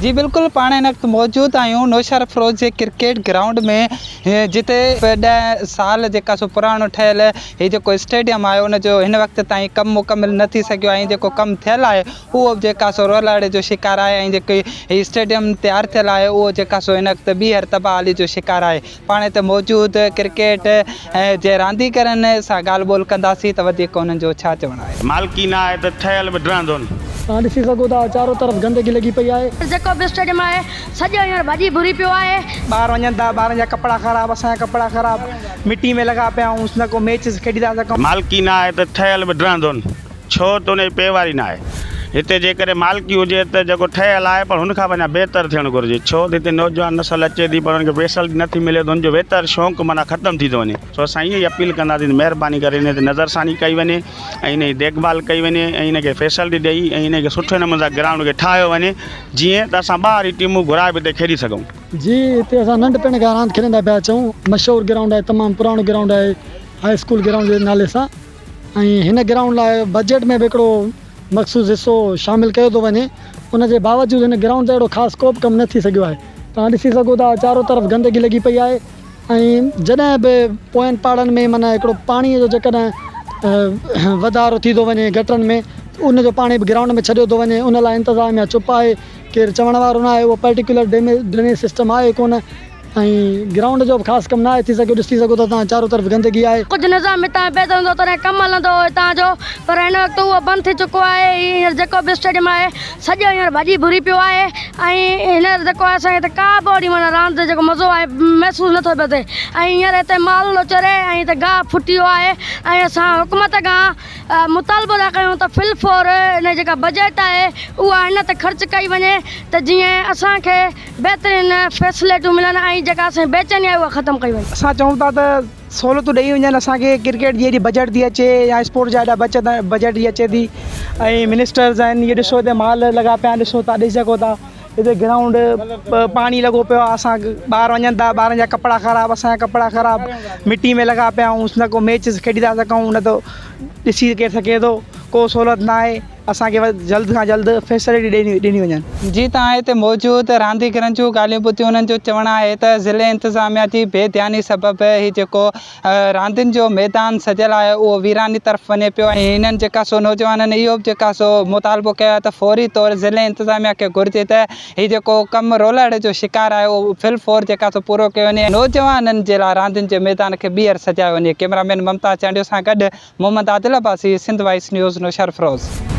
جي بلڪل پاڻ هن وقت موجود آهيون نوشهرفروز جي ڪرڪيٽ گرائونڊ ۾ جتي ڏهه سال جيڪا سو پراڻو ٺهيل هي جيڪو اسٽيڊيم آهي ان جو هن وقت تائين ڪم مڪمل نه ٿي سگهيو آهي ۽ جيڪو ڪم ٿيل آهي اهو به جيڪا سو رولهڙي جو شڪار آهي ۽ جيڪي هي اسٽيڊيم تيار ٿيل آهي اهو جيڪا سو هن وقت ٻيهر تباهه حالي جو شڪار آهي پاڻ هتي موجود ڪرڪيٽ جي رانديگرن سان ڳالهه ٻولهه ڪنداسين ته وڌيڪ انهن جو ڇا چوڻ آهي. مالڪي نه آهي ته ٺهيل به ڊهندو نه. توهان ڏسي سگهو ٿا چارو طرف گندگي لڳي پئي آهي. جيڪو به اسٽيڊيم آهي سڄو هينئر ڀڄي ڀري پيو آهي. ٻار وڃن ٿا ٻارن جا ڪپڙا خراب اسان جا ڪپڙا خراب مٽي ۾ لڳا پيا آهيون نه ڪو ميچ کيڏي ٿا سگهون. مالڪي نه آهي ته ٺهيل به ڊهندو نه. ڇو ته ان جي پيواري نه آهي. هتي جيڪڏهن مالڪي هجي ته جيڪو ٺهيل آهي پر هن کان به اڃا بهتر ٿيڻ گهرجي. ڇو ته هتي نوجوان نسل اچي ٿي پر انهن کي فيسلٽي نه ٿي ملي ته هن جو ويتر شوق معنيٰ ختم ٿي ٿو وڃي. سو اسان اها ئي اپيل ڪنداسين ته مهرباني ڪري ان تي نظرثاني ڪئي وڃي ۽ ان جي ديک ڀال ڪئي وڃي ۽ ان کي فيسلٽي ڏئي ۽ ان کي سٺي نموني سان گرائونڊ کي ٺاهيو وڃي جيئن ته اسان ٻاهرين ٽيمون گهرائي به هتي کيڏي سگهون. جي هتي اسان ننڍپڻ کان راند کيڏندا پيا اچون. مشهور گرائونڊ آهي تمام پراڻو گرائونڊ آهي هاء اسڪول گرائونڊ جي نالي سان. ۽ هن گرائونڊ لاء بجيٽ ۾ به هڪڙو مخصوص حصو شامل ڪيو ٿو وڃي ان جي باوجود هن گرائونڊ تي اهڙو خاص ڪو به ڪم نه ٿي سگهيو آهي توهان ڏسي سگهو ٿا چارو طرف گندگي لڳي پئي آهي ۽ جڏهن به پوين پاڙن ۾ معنيٰ هڪڙو پاڻي جو جيڪڏهن وڌارو ٿي ٿو وڃي گٽرن ۾ ان جو پاڻي به گرائونڊ ۾ ڇڏيو ٿو وڃي ان لاء انتظاميا چپ آهي ڪير چوڻ وارو نه آهي اهو پرٽيڪولر ڊرينيج سسٽم آهي ڪونه ۽ گرائونڊ جو به خاص ڪم ناهي ٿي سگهيو ڏسي سگهو ٿا توهان چارو طرف گندگي آهي. ڪجهه نظام هتان بهتر هوندو تڏهن ڪم هلندو هو هتان جو پر هن وقت اهو بند ٿي چڪو آهي هي هينئر جيڪو به اسٽيڊيم آهي سڄو هينئر ڀڄي ڀري پيو آهي ۽ هينئر جيڪو آهي اسان کي هتي ڪا به اهڙي معنيٰ راند جو جيڪو مزو آهي محسوس نٿو پيو ٿئي ۽ هينئر هتي مال ٿو چري ۽ هتي گاهه ڦٽي ويو آهي ۽ اسان حڪومت کان مطالبو ٿا ڪيون ته في الفور هن جي جيڪا بجيٽ آهي اها هن تي خرچ ڪئي وڃي ته جيئن اسان کي بهترين فيسلٽيون ملن ۽ جيڪا اسان جي بيچيني آهي اها ختم ڪئي وڃي. اسان چئون ٿا ته سهولتون ڏئي وڃن اسان کي ڪرڪيٽ جي ايڏي بجيٽ ٿي اچي يا اسپورٽس جا ايڏا بچت بجيٽ جي اچي ٿي ۽ منسٽرز آهن اهي ڏسو هتي مال لڳا پيا آهن ڏسو تان ڏسي سگهو ٿا هتي گرائونڊ پاڻي لڳو پيو آهي اسان ٻار وڃن ٿا ٻارن جا ڪپڙا خراب اسان جا ڪپڙا خراب مٽي ۾ لڳا پيا آهيون نه ڪو ميچ کيڏي ٿا سگهون نه ته ڏسي ڪير سگهي ٿو ڪو سهولت نه آهي اسان کي جلد کان جلد فيسلٽي ڏني وڃن. جي توهان هتي موجود رانديگرن جون ڳالهيون ٻڌيون انهن جو چوڻ آهي ته ضلعي انتظاميا جي بي ڌياني سبب هي جيڪو راندين جو ميدان سجيل آهي اهو ويراني طرف وڃي پيو ۽ هنن جيڪا سو نوجوانن اهو به جيڪا سو مطالبو ڪيو آهي ته فوري طور ضلعي انتظاميا کي گهرجي ته هي جيڪو ڪم رولهڙ جو شڪار آهي اهو في الفور جيڪا سو پورو ڪيو وڃي ۽ نوجوانن جي لاء راندين جي ميدان کي ٻيهر سجايو وڃي ڪئميرا مين ممتاز چانڊيو سان گڏ Muhammad Adil Abbasi, Sindh voice news, Naushahro Feroze.